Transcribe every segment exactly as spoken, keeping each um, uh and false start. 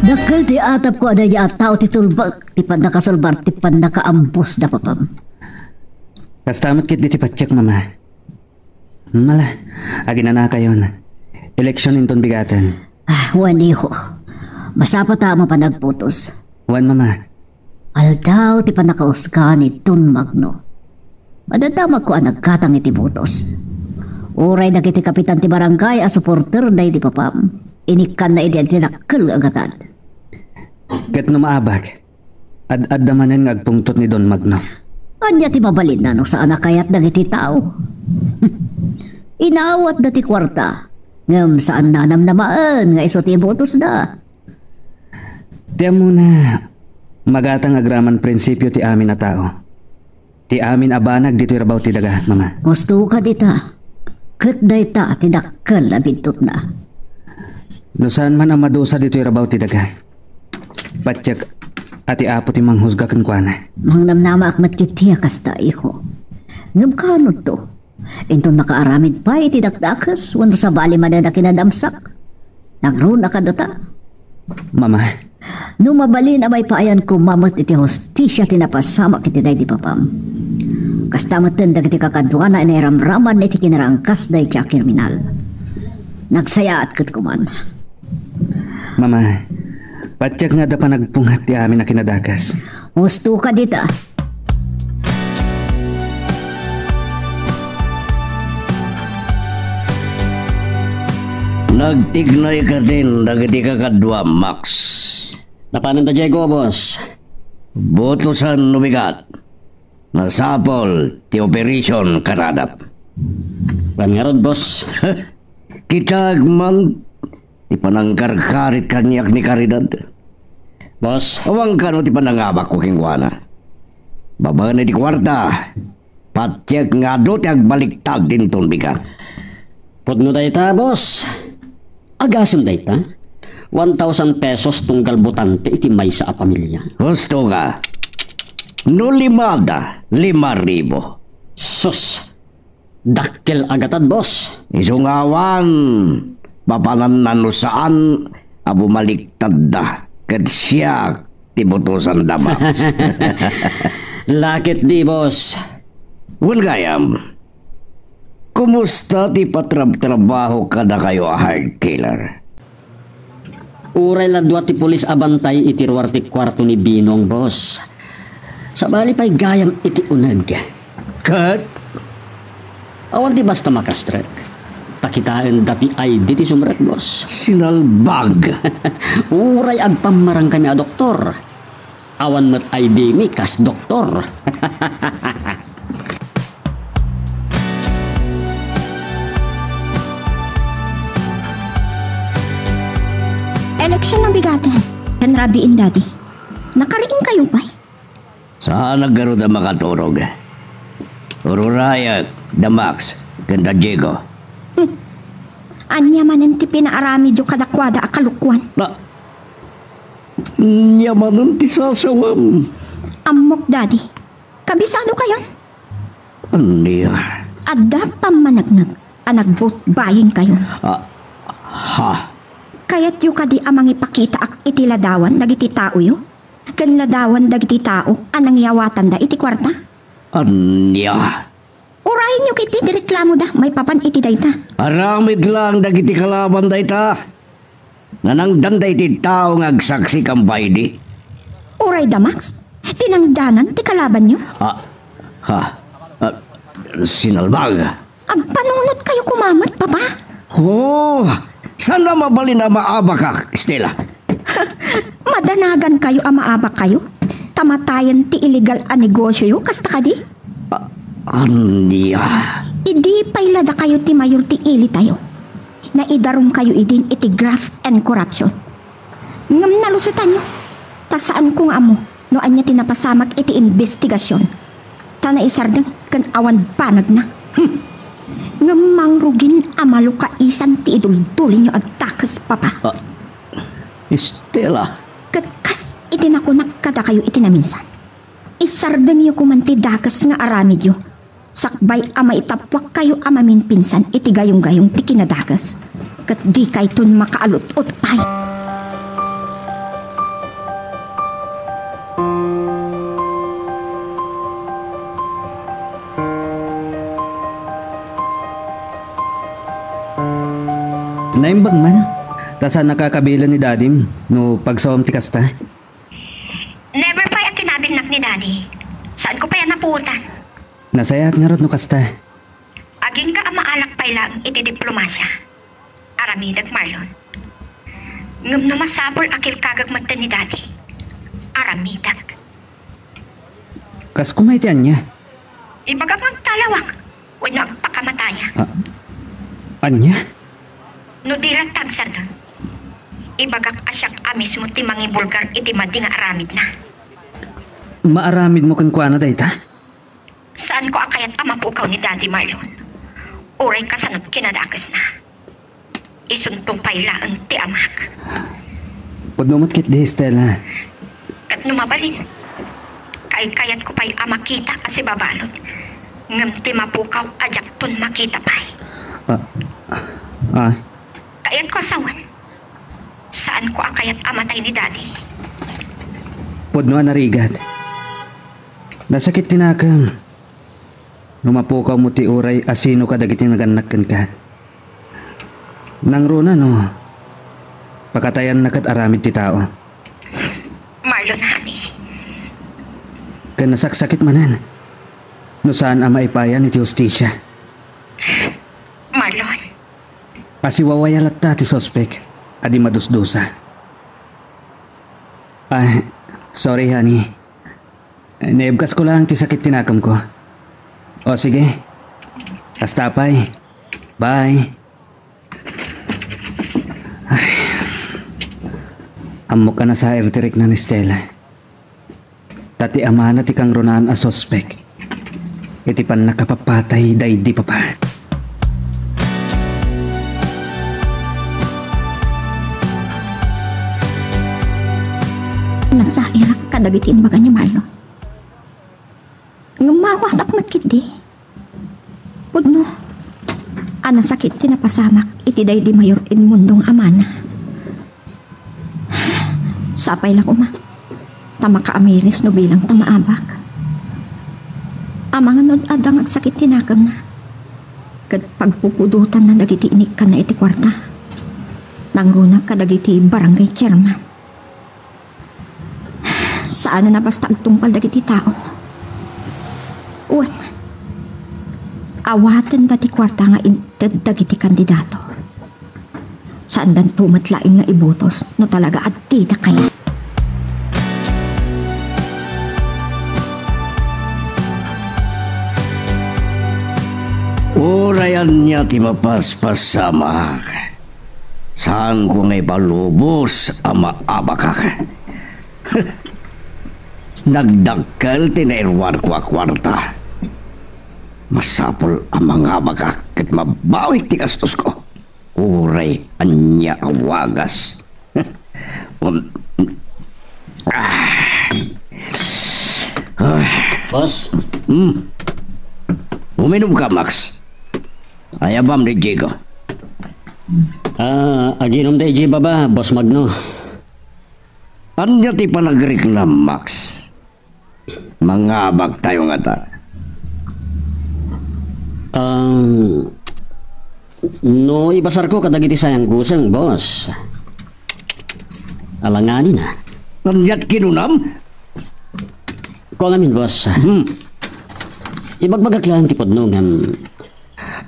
Dakkel ti atapko a daydi a tao ti tulbek ti pannakasulbar ti pannakaambos da papam. Kasta met ket diti patiek, Mama. Mala, aginanakayon. Eleksion inton bigaten. Ah, wen, iho. Masapata a mapan agputos. Wen, Mama. Aldaw ti pannakausga ni Don Magno. Madadamagko a naggatang iti botos. Uray dagiti kapitan ti barangay a suporter daydi papam, inikkanna idi ti dakkel a gatad. Ket no maabak, ad-adda manen nga agpungtot ni Don Magno. Ania ti mabalinna no saan a kayat dagiti tao? Inawatda ti kuarta, ngem saan nanamnamaen nga isu ti ibutosda. Ti ammona, magatang agraman prinsipio ti amin a tao. Ti amin a banag ditoy rabaw ti daga, Mama. Husto ka dita. Ket dayta ti dakkel a bidtotna. No saan man a madusa ditoy rabaw ti daga, patiek a ti Apo ti manghusga kenkuana. Mangnamnamaak met ketdi a kasta, iho. Ngem kaanonto? Inton nakaaramid pay iti dakdakes wenno sabali manen a kinadamsak, nagruna kadata. Mama. No mabalin a maipaayannakon met iti hustisia ti napasamak iti daydi papam, kasta metten dagiti kakaduana a nairamraman iti kinarangkas daydi a kriminal. Nagsayaat ket kuman. Mama, patiek nga adda panagpunget ti amin a kinadakes. Husto ka dita. Nagtignay katin dagiti kakaduam, Max. Napanan da Diego, boss. Butosan no bigat. Masapul ti operation, Karadap. Wen ngarud, boss. Kita man ti panangkarkarit kaniak ni Caridad. Boss. Awan kano ti panangabakko kenkuana. Babaen iti kuarta, patiek nga adu ti agbaliktad inton bigat. Pudno dayta, boss. Agasem dayta? One thousand pesos tunggal butante iti maysa a pamilia. Husto ka. No limada, lima ribu. Sus! Dakkel a gatad, boss. Isu nga awan, mapananna no saan a bumaliktadda ket siak ti butosan da, Max. Laketdi, boss. Wen gayam, kumusta ti patrabtrabaho kadakayo a hard killer? Uray la dua ti pulis a bantay iti ruar ti kuarto ni Binong, boss. Sabali pay gayam iti uneg. Ket? Awan ti basta makastrek. Ta kitaenda ti I D ti sumrek, boss. Sinalbag! Uray agpammarangkami a doktor. Awan met I D mi kas doktor. Eleksion a bigaten. Ken rabiin, Daddy. Nakariingkayo pay? Saan a garud a makaturog. Ururayek, da Max, ken da Diego. Hmm. Ania manen ti pinaaramidyo kadakuada a kalokuan? Na, ania manen ti sasawem? Ammok, Daddy. Kabisado kayon? Ania? Adda pammaneknek a nagbutbayinkayo. Ah, ha? Kayatyo kadi a mangipakitaak iti ladawan dagiti taoyo? Ken ladawan dagiti tao a nangiyawatanda iti kuarta? Ania? Urayenyo ketdi ti reklamoda maipapan iti dayta. Aramid laeng dagiti kalaban dayta. Nanangdanda iti tao nga agsaksi kan baidi. Uray da Max, tinangdanan ti kalabanyo? Ah, ha? Ah, sinalbag. Agpanunotkayo koma met, Papa? Oh, saan a mabalin a maabakak, Stella? Madanagankayo a maabakkayo? Ta matayen ti illegal a negosioyo, kasta kadi? Ah, ania? Idi pay la dakayo ti mayor ti ilitayo. Naidarumkayo idin iti graft and corruption. Ngem nalusotanyo, ta saanko nga ammo no ania ti napasamak iti imbestigasion. Ta naisardeng ken awan banagna. Hmm. Ngem mangrugin a malukaisan ti iduldulinyo a dakes, Papa. Ah, Estela. Ket kas iti nakunak kadakayo iti naminsan, isardengyo koman ti dakes nga aramidyo. Sakbay a maitappuakkayo a maminpinsan iti gayunggayung ti kinadakes, ket dikayton makaalut-ot pay. Naimbag man. Ta saan nakakabilen ni Dadim no pagsawam ti kasta? Never pay a kinabilnak ni Daddy. Saanko pay a napuotan. Nasayaat ngarud no kasta. Agingga a maalak pay laeng iti diplomasia. Aramidek, Marlon. Ngem no masapul a kilkagek metten ni Daddy, aramidek. Kas kuma iti ania? Ibagak nga agtalawak wenno agpakamataya. Ah, ania? No di latta agsardeng, ibagak a siak a mismo ti mangibulgar iti madi nga aramidna. Maaramidmo kenkuana dayta? Saanko a kayat a mapukaw ni Daddy, Marlon. Uray kasano ti kinadakesna. Isunto pay laeng ti amak. Pudno met ketdi, Stella. Ket no mabalin, kaykayatko pay a makita a sibabalud. Ngem ti mapukaw a diakton makita pay. Ah, ah. Kayatko a sawen. Saanko a kayat a matay ni Daddy. Pudno a narigat. Nasakit ti nakem. No mapukawmo ti uray asino kadagiti nagannak kenka. Nangruna no, pakatayanna ket aramid ti tao. Marlon, honey. Ken nasaksakit manen no saan a maipayan iti hustisia. Marlon. Asiwawaya latta ti suspek a di madusdusa. Ay, sorry, honey. Naibkasko laeng ti sakit ti nakemko. O, sige. Hasta pay. Bye. Ay. Ammok a nasair ti rikna ni Stella. Ta ti amana ti kangrunaan a suspek iti pannakapapatay daydi papa. Nasairak kadagiti imbaga ni Marlon. Ngem mawatak met ketdi. Pudno a nasakit ti napasamak iti daydi Mayor Edmundo nga amana. Sapay la koma ta makaamiris no bilang ta maabak. Amangan no adda nga agsakit ti nakemna ket pagpupudotanna dagiti inikkanna iti kuarta. Nangruna kadagiti barangay chairman. Saanen a basta agtungpal dagiti tao. Wen, awatenda ti kuarta nga inted dagiti kandidato. Saandanto met laeng nga ibotos no talaga adda dakay. Uray ania ti mapaspasamak. Saanko nga ipalubos a maabakak. Nagdakkel ti nairuarko a kuarta. Masapul a mangabakak ket mabawik ti gastosko. Uray ania a wagas. Um, ah. Ah. Boss? Hmm. Uminom ka, Max. Ayabam ni Diego. Ah, aginom daydi baba, Boss Magno. Ania ti panagriknam, Max? Mangabaktayo ngata. Um, no ibasarko kadagiti sayanguseng, boss. Alanganina. Aniat kinunam? Kua ngamin, boss. Hmm. Ibagbagak laeng ti pudno ngem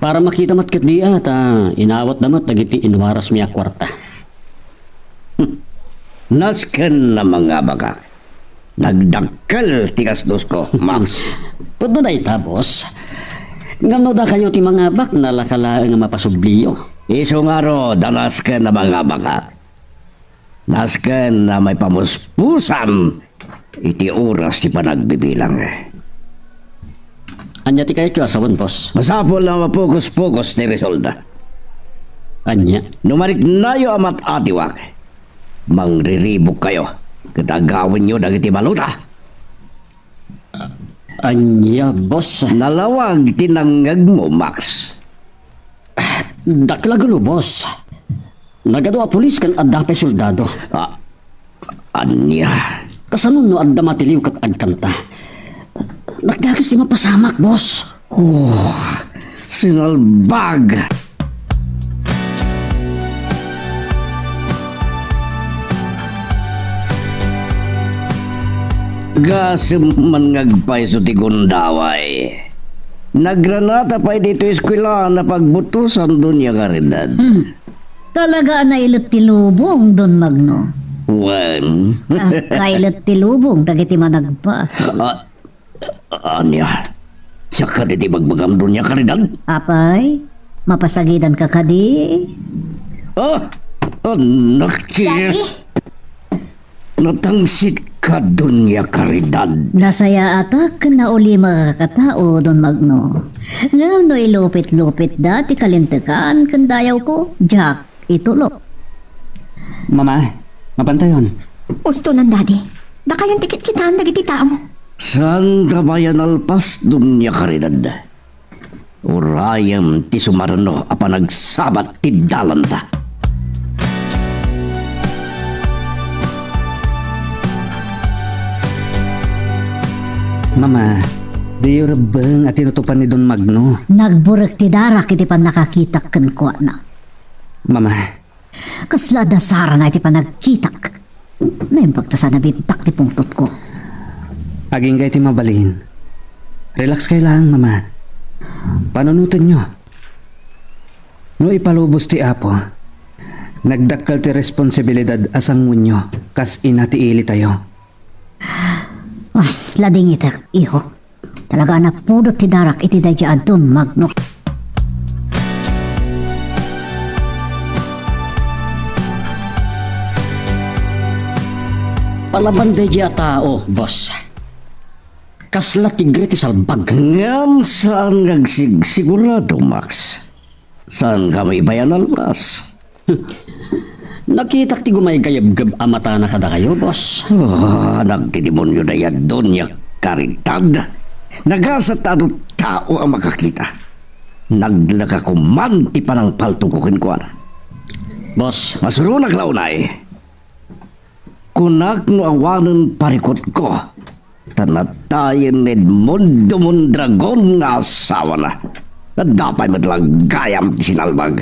para makita met ketdi a ta inawatda met dagiti inwarasmi a kuarta. Hmm. Nasken a mangabakak. Nagdakkel ti gastosko, Max. Pudno dayta, boss. Ngem no dakayo ti mangabak, nalaka laeng a mapasubliyo. Isu ngarud a nasken a mangabakak. Nasken a maipamuspusam iti oras ti panagbibilang. Ania ti kayatyo a sawen, boss? Masapul a mapukos-pukos ti resulta. Ania? No mariknayo a mat-atiwak, mangriribukayo ket agawenyo dagiti balota. Ania, boss? Nalawag ti nangngegmo, Max. Dakkel a gulo, boss. Nagadu a pulis ken adda pay soldado. Ah, ania? Kasano no adda matiliw ket agkanta? Dakdakes ti mapasamak, boss. Oh, sinalbag. Gasem man nga agpayso ti gundaway. Nagranata pay ditoy eskuela a pagbutosan, Doña Caridad. Hmm. Talaga a nailet ti lubong, Don Magno. Wen. Kas kailet ti lubong dagiti managpasol. Ah, ania? Siak kadi ti bagbagam, Doña Caridad? Apay, mapasagidanka kadi? Ah, anak ti... Daddy? Natangsit ka, Doña Caridad. Nasayaatak ken naulimaka a tao, Don Magno. Ngem no ilupit-lupitda ti kalintegan ken dayawko, diak itulok. Mama, mapantayon. Ustonan, Daddy. Dakayon ti kitkitaan dagiti tao. Saanta pay a nalpas, Doña Caridad. Urayem ti sumaruno a panagsabat ti dalanta. Mama, diyo rebbeng a tinutopan ni Don Magno. Nagburek ti darak iti pannakakitak kenkuana. Mama, Kasla adda sarana iti panagkitak. Naimbag ta saan a bibtak ti pungtotko. Agingga iti mabalin. Relax kayo lang, Mama. Panunotenyo. No ipalubos ti Apo, nagdakkel ti responsibilidad a sanguenyo kas ina ti ilitayo. Ay, ladingitek, iho. Talaga a napudot ti darak iti daydiay a Don Magno. Palaban daydiay a tao, boss. Kasla tigre ti salbag. Ngem saan nga agsigsigurado, Max. Saan kami pay a nalpas? Nakitak ti gumaygayebgeb a matana kadakayo, boss. Ah, anak ti demonio dayta, Doña Caridad. Nagasat ta adu tao a makakita. Naglaka koman ti panangpaltogko kenkuana. Boss. Masuronak la unay. Kunak no awanen parikutko. Ta natayen ni Edmundo Mondragon nga asawana. Adda pay met la gayam ti sinalbag.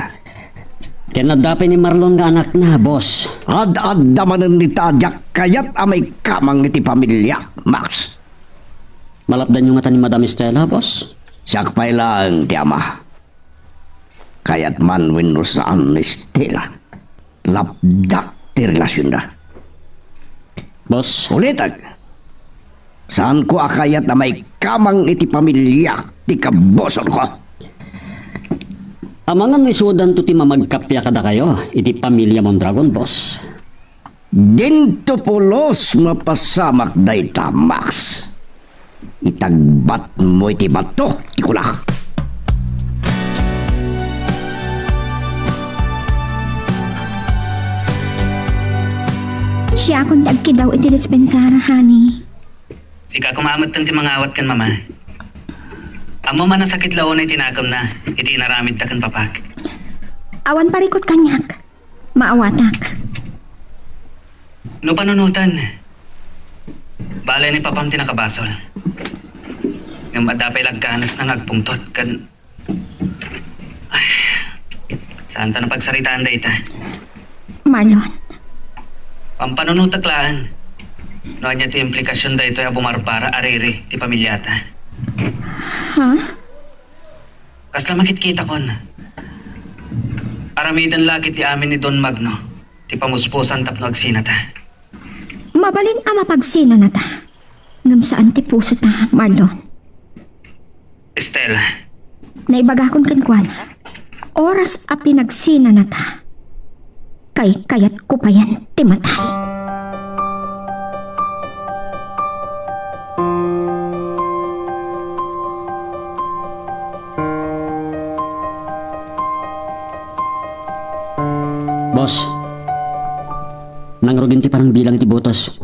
Ken adda pay ni Marlon nga anakna, boss. Ad-adda manen ita a diak kayat a maikamang iti pamiliak, Max. Malapdanyo ngata ni Madam Estela, boss? Siak pay laeng ti ama. Kayat man wenno saan ni Estela, lapdak ti relasionda. Boss. Ulitek, saanko a kayat a maikamang iti pamiliak ti kabusonko. Amangan no isudanto ti mamagkappia kadakayo iti pamilia Mondragon, boss. Dinto pulos mapasamak dayta, Max. Itagbatmo iti bato ti kulak. Siakon ti agkidaw iti dispensar, honey. Sika koma metten ti mangawat ken mama. Ammom a nasakit la unay ti nakemna iti inaramidda ken papak. Awan parikut kaniak. Maawatak. No panunoten, bale ni papam ti nakabasol. Ngem adda pay lagganasna nga agpungtot ken, ay, saanta a pagsaritaan dayta. Marlon. Pampanunotek laeng no ania ti implikasion daytoy a bumarbara a riri ti pamiliata. Ha? Kasla makitkitakon. Aramiden la ket ti amin ni Don Magno ti pamuspusan tapno agsinata. Mabalin a mapagsinanata. Ngem saan ti pusota, Marlon. Estela. Naibagakon kenkuana. Oras a pinagsinanata. Kaykayatko payen ti matay. Boss, nangrugin ti panangbilang iti botos.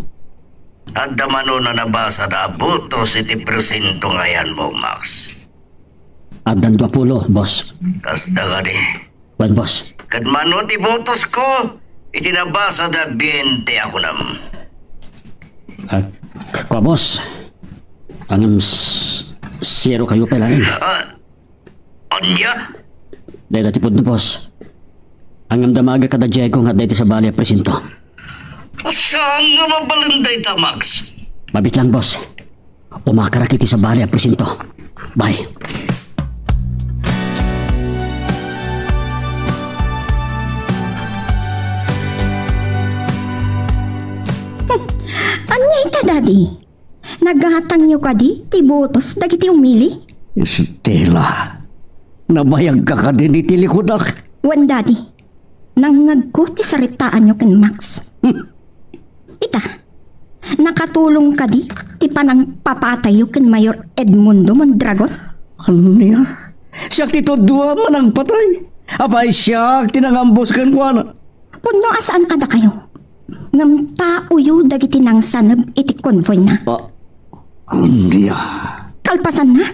Adda mano a nabasada a botos iti presinto nga ayanmo, Max? Addan dua pulo, boss. Kasta kadi. Wen, boss. Ket mano ti botosko iti nabasada a bente a kunam? Ah, k-, kua, boss. Ngem s-, zero kayo pay laeng. Ah, ania? Dayta ti pudno, boss. Ngem damagek kada Diego nga adda iti sabali a presinto. Saan nga mabalin dayta, Max? Abit lang, boss. Umakarak iti sabali a presinto. Bye. Ania ita, Daddy? Nagatangyo kadi ti botos dagiti umili? Estela, nabayagka kadin iti likudak? Wen, Daddy. Nangngegko ti saritaanyo ken Max. Hmm. Ita, nakatulong kadi ti panangpapatayyo ken Mayor Edmundo Mondragon? Ania? Siak ti tudua a manangpatay. Apay, siak ti nangambus kenkuana. Pudno a saan a dakayo. Ngem taoyo dagiti nangsaneb iti konvoyna. Ah, ania? Kalpasanna,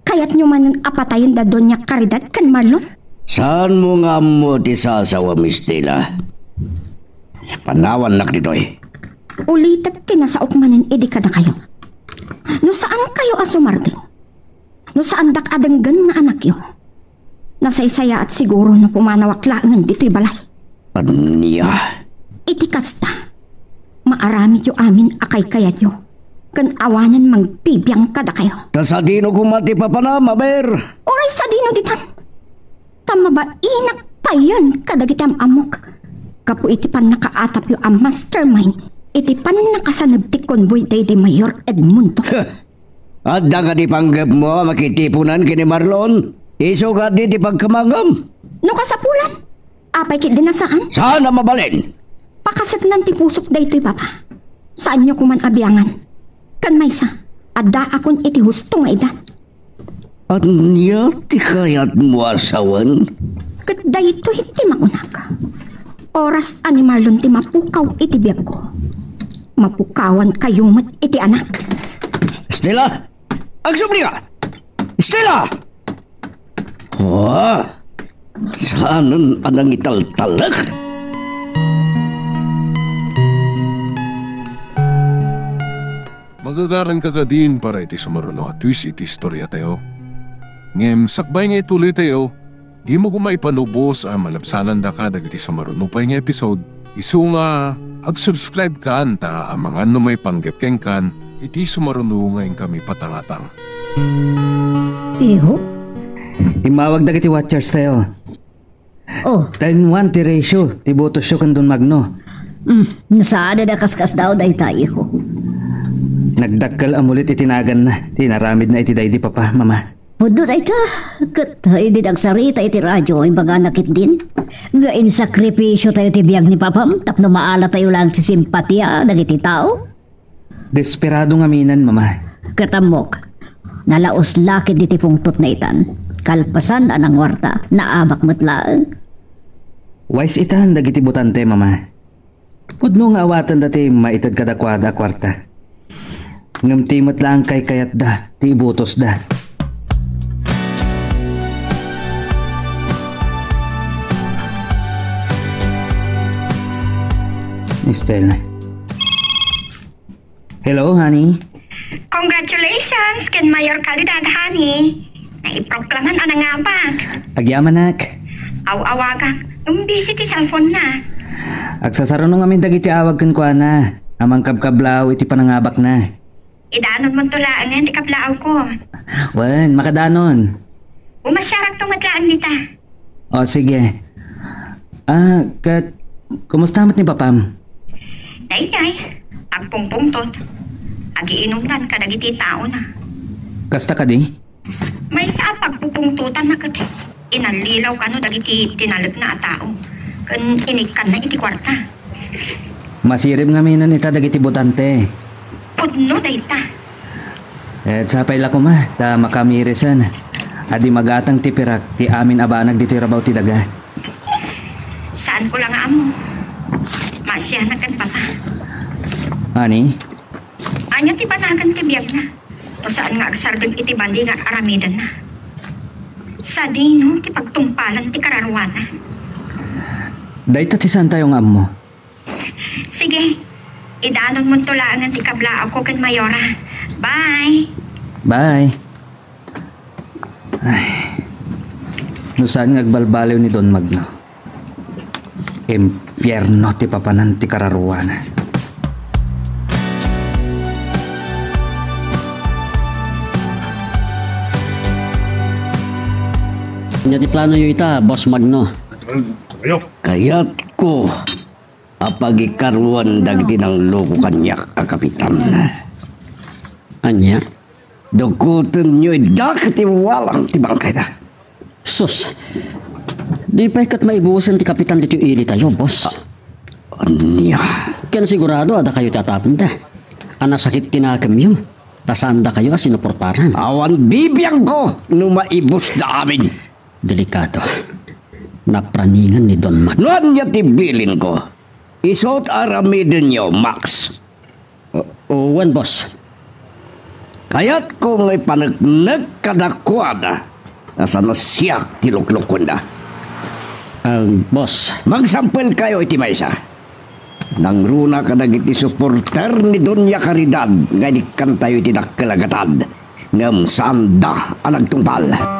kayatyo manen a patayen da Doña Caridad ken Marlon? Saanmo nga ammo ti sasawem, Estela? Panawannak ditoy. Ulitek ti nasaok manen idi kadakayo. No saankayo a sumardeng, no saandak a denggen nga anakyo, nasaysayaat siguro no pumanawak laengen ditoy balay. Ania? Iti kasta, maaramidyo amin a kaykayatyo, ken awanen mangbibiang kadakayo. Ta sadino koma ti papana, maber? Uray sadino ditan? Ta mabainak payen kadagiti am-ammok gapu iti pannakaatapyo a mastermind iti pannakasaneb ti konboy daydi Mayor Edmundo. Adda kadi panggepmo a makitiponan ken ni Marlon? Isu kadi ti pagkamangam? No kasapulan, apay ketdi a saan? Saan a mabalin? Pakaseknan ti pusok daytoy, Papa. Saanyo koman a biangan. Ken maysa, addaakon iti husto nga edad. Ania ti kayatmo a sawen? Ket daytoy ti makunak. Oras a ni Marlon ti mapukaw iti biagko, mapukawankayo met iti anak. Estela! Agsublika! Estela! Wa! Saanen a nangitaltalek? Magagaranka kadin para iti sumaruno a twist iti istoriatayo. Ngem sakbay nga ituloytayo, dimo koma ipanubos a malabsanandaka dagiti sumaruno pay nga episode, isu nga agsubscribe kan ta amangan no maipanggep kenkan iti sumaruno nga inkami patangatang. Iho? Immawag dagiti watchers tayo. Oh. Ten one ti ratio ti botosyo ken Don Magno. Mm, nasaanad a kaskasdaaw dayta, iho. Nagdakkel a mulit iti naganna ti inaramidna iti daydi papa, mama. Pudno dayta, ket idi agsarita iti radio, imbagana ketdin nga insakripisyotayo ti biag ni papam tapno maalatayo laeng ti simpatia dagiti tao. Desperado ngamin, mama. Ket ammok, nalaus la ketdi ti pungtotna itan. Kalpasan a nanguarta, naabak met laeng. Wais itan dagiti botante, mama. Pudno nga awatenda ti maited kadakuada a kuarta. Ngem ti met laeng kaykayatda ti ibutosda. Estela. Hello, honey. Congratulations ken Mayor Calidad, honey. Naiproklaman a nangabak. Agyamanak. Aw-awagak. Ngem busy ti cellphone-na. Agsasaruno ngamin dagiti awag kenkuana a mangkabkablaaw iti panangabakna. Idanonmonto laengen ti kablaawko. Wen, makadanon. Umasiarakto met laeng dita. O, sige. Ah, ket, kumusta met ni papam? Daydiay, agpungpungtot. Agiinumdan kadagiti taona. Kasta kadi? Maysa a pagpupungtotanna ket inallilaw kano dagiti tinalekna a tao ken inikkanna iti kuarta. Masirib ngamin ita dagiti botante. Pudno dayta. Et sapay la koma ta makamirisen a di magatang ti pirak ti amin a banag ditoy rabaw ti daga. Saanko la nga ammo. Maasianak ken papa. Ani? Ania ti banagan ti biagna? No saan nga agsardeng iti bandi nga ar-aramidenna. Sadino ti pagtungpalan ti kararuana? Dayta ti saantayo nga ammo. Sige, idanonmonto laengen ti kablaawko ken Mayora. Bye! Bye! Ay, no saan nga agbalbaliw ni Don Magno, impierno ti papanan ti kararuana. Ania ti planoyo ita, Boss Magno? Ayo. Kayatko a pagikaruen dagiti nangloko kaniak a kapitan. Ania? Dukotenyo ida ket iwalang ti bangkayda. Sus, di pay ket maibusen ti kapitan ditoy ilitayo, boss. Ania? Ken sigurado a dakayo ti atapenda. A nasakit ti nakemyo, ta saandakayo a sinuportaran. Awan bibiangko no maibusda amin. Delikado. Napraningen ni Don Mac. No ania ti bilinko? Isu't aramidenyo, Max. O, wen, boss. Kayatko nga ipaneknek kadakuada a saan a siak ti luklukuenda. Ah, boss. Magsampelkayo iti maysa. Nangruna kadagiti suporter ni Doña Caridad nga inikkantayo iti dakkel a gatad, ngem saanda a nagtungpal.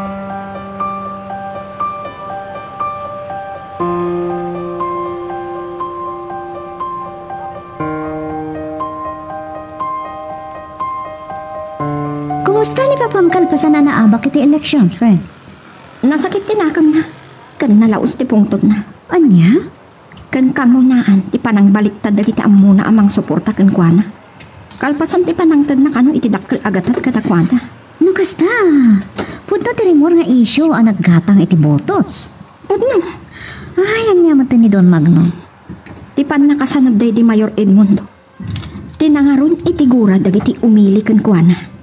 Kumusta ni Papam kalpasan a naabak iti eleksyon, friend? Nasakit ti nakemna, ken nalaus ti pungtotna. Ania? Ken kangrunaan ti panangbaliktad dagiti ammona a mangsuporta kenkuana. Kalpasan ti panangtedna kano iti dakkel a gatad kadakuada. No kasta, pudno ti rimor nga isyu a naggatang iti botos. Pudno. Ay, ania met ni Don Magno? Ti pannakasanub daydi Mayor Edmundo. Ti nangaron iti gura dagiti umili kenkuana.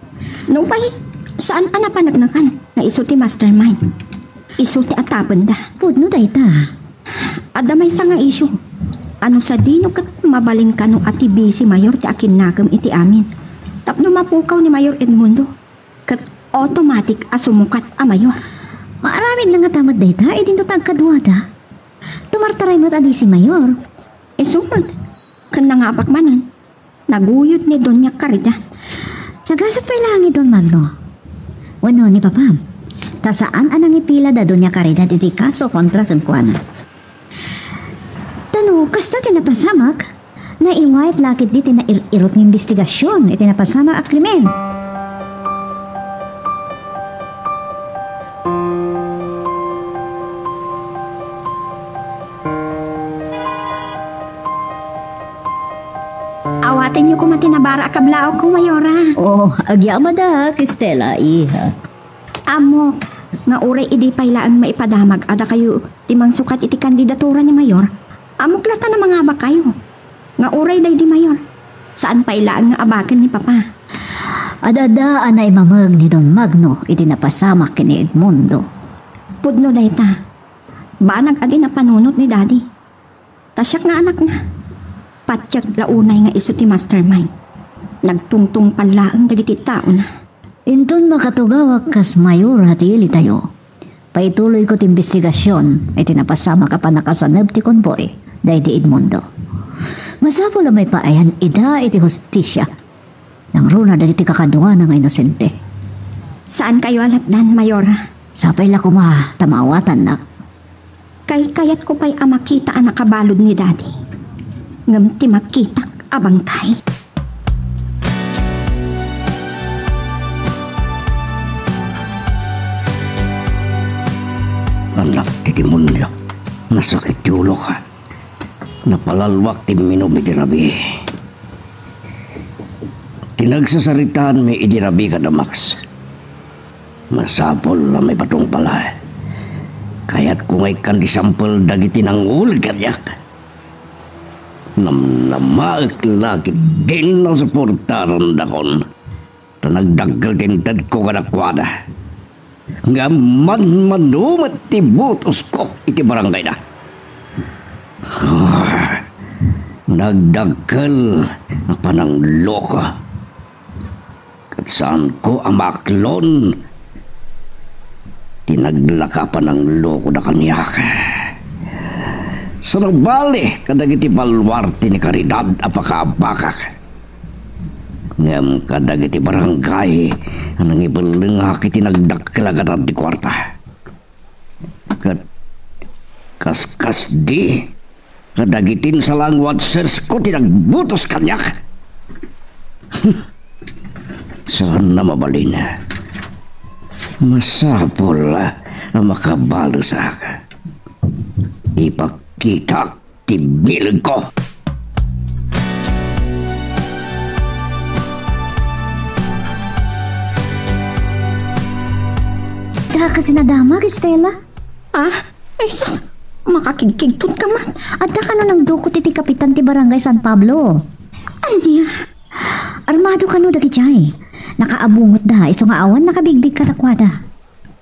Nupay, saan a napaneknekan nga isu ti mastermind. Isu ti atapenda. Pudno dayta. Adda maysa nga isyu. Ano sadino ket mabalin kano a ti Vice Mayor ti akinnakem iti amin. Tapno mapukaw ni Mayor Edmundo. Ket automatic a sumukat a mayor. Maaramid na ngata met dayta idinto ta agkaduada. Tumartaray met a Vice Mayor. Isu met, ken nangabak manen, naguyod ni Doña Caridad. Nagasat pay laeng ni Don Magno wenno ni Papam, ta saan a nangipila da Doña Caridad iti kaso kontra kenkuana. Ta no kasta ti napasamak, naiwayat la ketdi ti nair-irot nga imbestigasion iti napasamak a krimen. Awatenyo koma ti nabara a kablaawko, Mayora. Oh, agyamadak, Estela, iha. Ammok nga uray idi pay laeng maipadamag a dakayo ti mangsukat iti kandidatura ni Mayor, ammok latta a mangabakkayo nga uray daydi Mayor, saan pay laeng nga abaken ni Papa. Adda a naimameg ni Don Magno iti napasamak ken ni Edmundo. Pudno dayta. Banag a di napanunot ni Daddy. Ta siak nga anakna. Patiek la unay nga isu ti mastermind. Nagtungtungpal laeng dagiti taona. Inton makatugawak kas mayora ti ilitayo, paituloyko ti imbestigasion iti napasamak a pannakasaneb ti konboy daydi Edmundo. Masapul a maipaayan ida iti hustisia. Nangruna dagiti kakaduana nga inosente. Saankayo a lapdan, Mayora. Sapay la koma ta maawatannak. Kaykayatko pay a makita a nakabalud ni Daddy. Ngem ti makitak a bangkay. Anak ti demonio, nasakit ti ulok. Napalalwak ti imminum iti rabii. Ti nagsasaritaanmi idi rabii kada Max. Masapul a maipatungpal. Kayatko nga ikkan ti sampel dagiti nanguleg kaniak. Namnamaek la ket dinla suportarandakon. Ta nagdakkel ti intedko kadakuada. Ngem manmano met ti botosko iti barangayda. Ah, nagdakkel a panangloko. Ket saanko a maaklon ti naglaka a pananglokoda kaniak. Saan a bali kadagiti baluarte ni Caridad a pakaabakak. Ngem kadagiti barangay a nangibellengak iti nagdakkel a gatad ti kuarta. Ket kaskasdi, kadagiti insalangwat sersko ti nagbotos kaniak. Saan a mabalin. Masapul a a makabalesak. Ipakkitak ti bilegko. Daka sinadamag, Estela? Ah? Ay, sus! Makakigkigtot ka man. Adda kano nangdukot iti kapitan ti Barangay San Pablo. Ania? Armado kano dagiti ay. Nakaabungotda, isu nga awan nakabigbig kadakuada.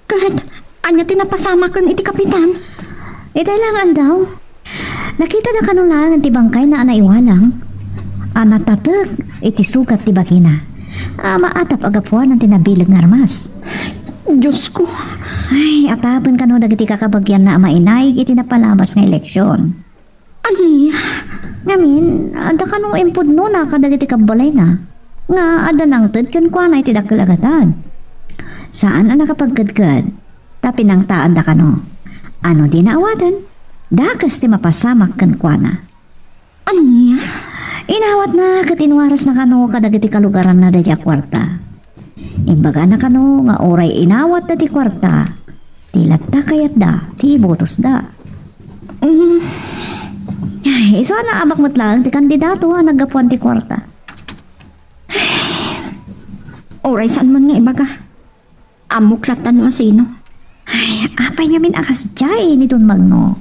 Ket ania ti napasamaken iti kapitan? Itay lang aldaw. Nakitada kano laeng ti bangkayna a naiwalang a natatek iti sugat ti bagina a maatap a gapuanan ti nabileg nga armas. Diosko! Ay, atapen kano dagiti kakabagianna a mainaig iti napalabas nga eleksion. Ania? Ngamin, adda kano impudnona kadagiti kabbalayna nga adda nangted kenkuana iti dakkel a gatad. Saan a nakapagkedked, ta pinangtaanda kano. Ano dina awaten? Dakes ti mapasamak kenkuana. Ania? Inawatna ket inwarasna kano kadagiti kalugaranna daydiay a kuarta. Imbagana kano nga uray inawatda ti kuarta, ti latta kayatda ti ibotosda. Mm. Ay, isu a naabak met laeng ti kandidato a naggapuan ti kuarta. Uray saan man nga ibaga. Ammok latta no asino. Ay, apay ngamin a kasdiay ni Don Magno?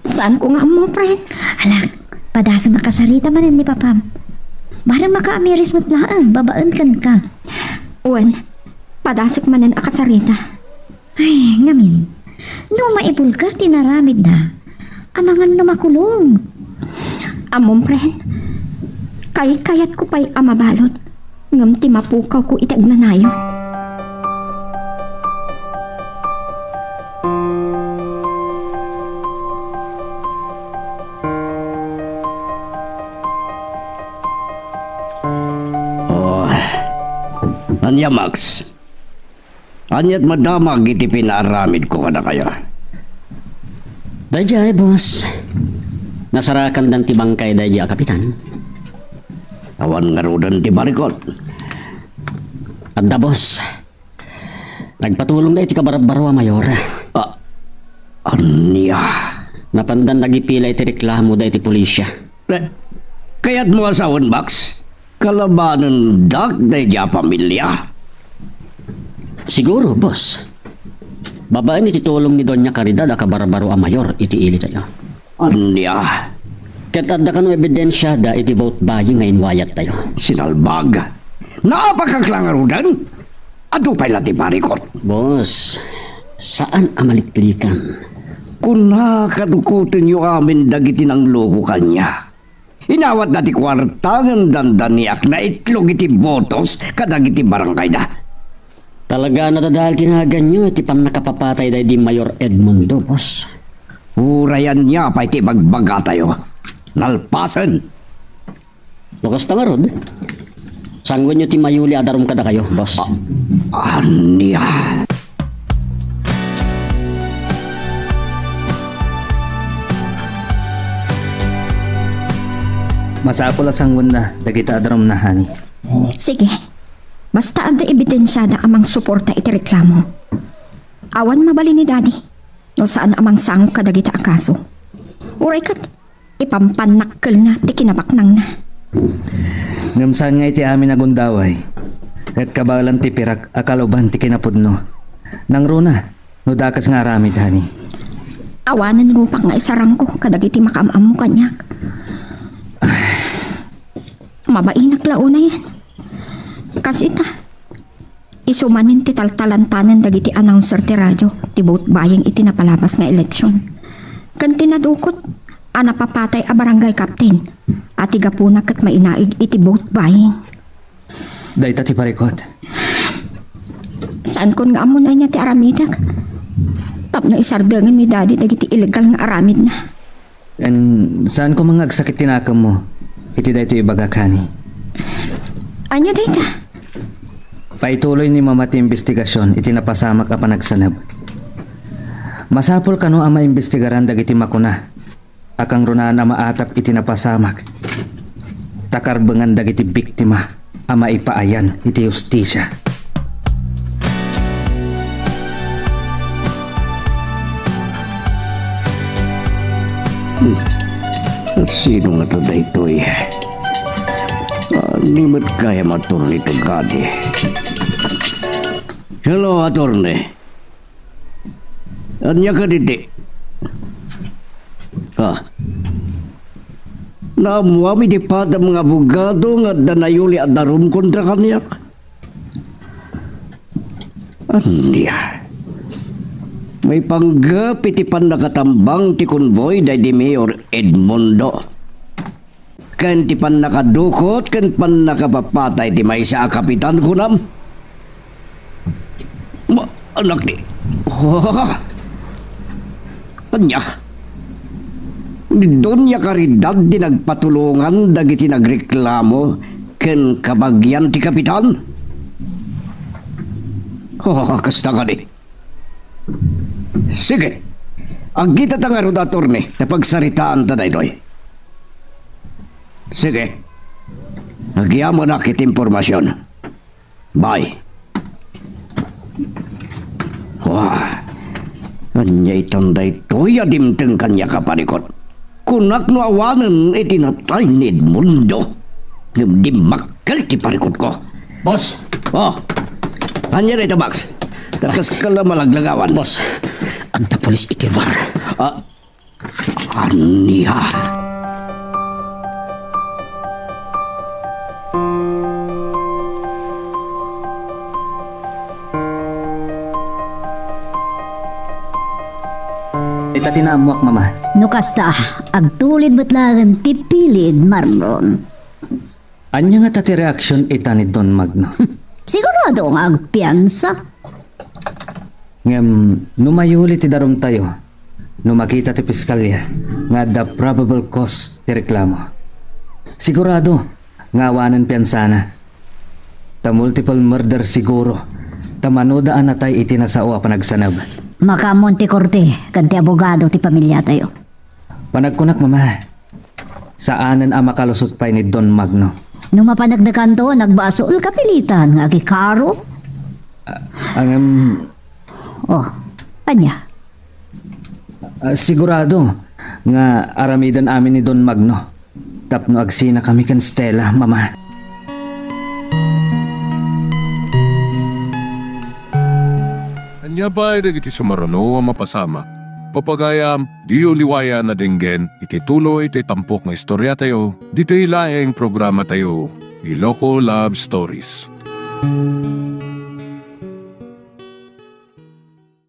Saanko nga ammo, friend. Alak, padasem a kasarita manen ni Papam. Bareng makaamiris met laeng babaen kenka. Wen, padasek manen a kasarita. Ay, ngamin, no maibulgar ti naramidna, amangan no makulong. Ammom, friend, kaykayatko pay a mabalud, ngem ti mapukawko iti agnanayon. Oh, ania, Max? Aniat madamag iti pinaaramidko kadakayo? Daydiay, boss. Nasarakandan ti bangkay daydiay a kapitan. Awan ngaruden ti barikot? Adda, boss. Nagpatulongda iti kabarabaro a mayor. Ah, ania? Napandan nagipila iti reklamo da iti pulisya. Eh, kayatmo a sawen, Max? Kalabanendak daydiay a pamilia? Siguro, boss. Babaen iti tulong ni Doña Caridad a kabarbaro a mayor iti ilitayo. Ania? Ket adda kano ebidensiada iti vote buying nga inwayattayo. Sinalbag. Naapakak la ngaruden? Adu pay la ti barikot. Boss, saan a maliklikan. Kuna, kadukotenyo amin dagiti nangloko kaniak. Inawatda ti kuarta ngem dandaniak naitlog iti botos kadagiti barangayda. Talaga a nadadael ti naganyo iti pannakapapatay daydi Mayor Edmundo, boss. Uray ania pay ti ibagbagatayo. Nalpasen. No kasta ngarud, sangwenyo ti mayuli a darum kadakayo, boss. Ania? Masapul a sangwenna dagita a darumna, honey. Sige. Basta adda ebidensiada a mangsuporta iti reklamo. Awan mabalin ni Daddy no saan a mangsango kadagita a kaso. Uray ket, ipampannakkelna ti kinabaknangna. Ngem saan nga iti amin a gundaway, ket kabaelan ti pirak a kaluban ti kinapudno. Nangruna, no dakes nga aramid, honey. Awanen rupak nga isarangko kadagiti makaam-ammo kaniak. Mabainak la unayen. Kas ita, isu manen ti taltalantanen dagiti announcer ti radio ti vote buying iti napalabas nga eleksyon. Ken ti nadukot a napapatay a barangay captain a ti gapuna ket mainaig iti vote buying. Dayta ti parikot. Saankon nga ammon ania ti aramidek tapno isardengen ni Daddy dagiti illegal nga aramidna. Ken saanko man nga agsakit ti nakemmo iti daytoy ibagak, honey. Ania dayta? Paituloy ni Mama ti imbestigasion iti napasamak a panagsaneb. Masapul kano a maimbestigaran dagiti makuna a kangrunaan a maatap iti napasamak, ta karbengan dagiti biktima a maipaayan iti hustisia. Hmm. Sino ngata daytoy? Ania met gayam, Attorney, to kadi? Hello, Attorney. Ania kadi ti? Ah. Naammuam iti padam nga abogado nga adda nayuli a darum kontra kaniak? Ania? Maipanggep iti pannakatambang ti konvoy daydi Mayor Edmundo ken ti pannakadukot ken pannakapapatay ti maysa a kapitan, kunam? Ma-, anak ni, oh, ania? Ni Doña Caridad ti nagpatulongan dagiti nagreklamo ken kabagian ti kapitan? Oh, kasta kadi. Sige. Agkitata ngarud, Attorney, ta pagsaritaanta daytoy. Sige. Agyamanak iti impormasion. Bye. Wah. Ania itan daytoy a dimteng kaniak a parikut? Kunak no awanen iti natay ni Edmundo. Ngem dimmakkel ti parikutko. Boss! Oh. Ania dayta, Max? Ta kaskala malaglagawan. Boss, adda pulis iti lugar. Ah, ania? Ita ti naammuak, Mama. No kasta, agtulid met laeng ti pilid, Marlon. Ania ngata ti reaksion ita ni Don Magno? Sigurado nga agpiansa. Ngem no mayuli ti darumtayo, no makita ti piskalya nga adda probable cause ti reklamo, sigurado nga awanen piansana. Ta multiple murder siguro, ta manuda a natay iti nasao a panagsanab. Makaammo ti korte ken ti abogado ti pamiliatayo. Panagkunak, Mama, saanen a makalusot pay ni Don Magno. No mapaneknekanto, nagbasol, kapilitan nga agikaro. Ah, ngem, oh, ania? Ah, sigurado nga aramiden amin ni Don Magno tapno agsinakami ken Stella, Mama. Ania pay dagiti sumaruno a mapasamak? Papagayam, diyo liwayan a denggen iti tuloy ti tampok nga istoriatayo, ditoy laeng programatayo, Iloko Love Stories.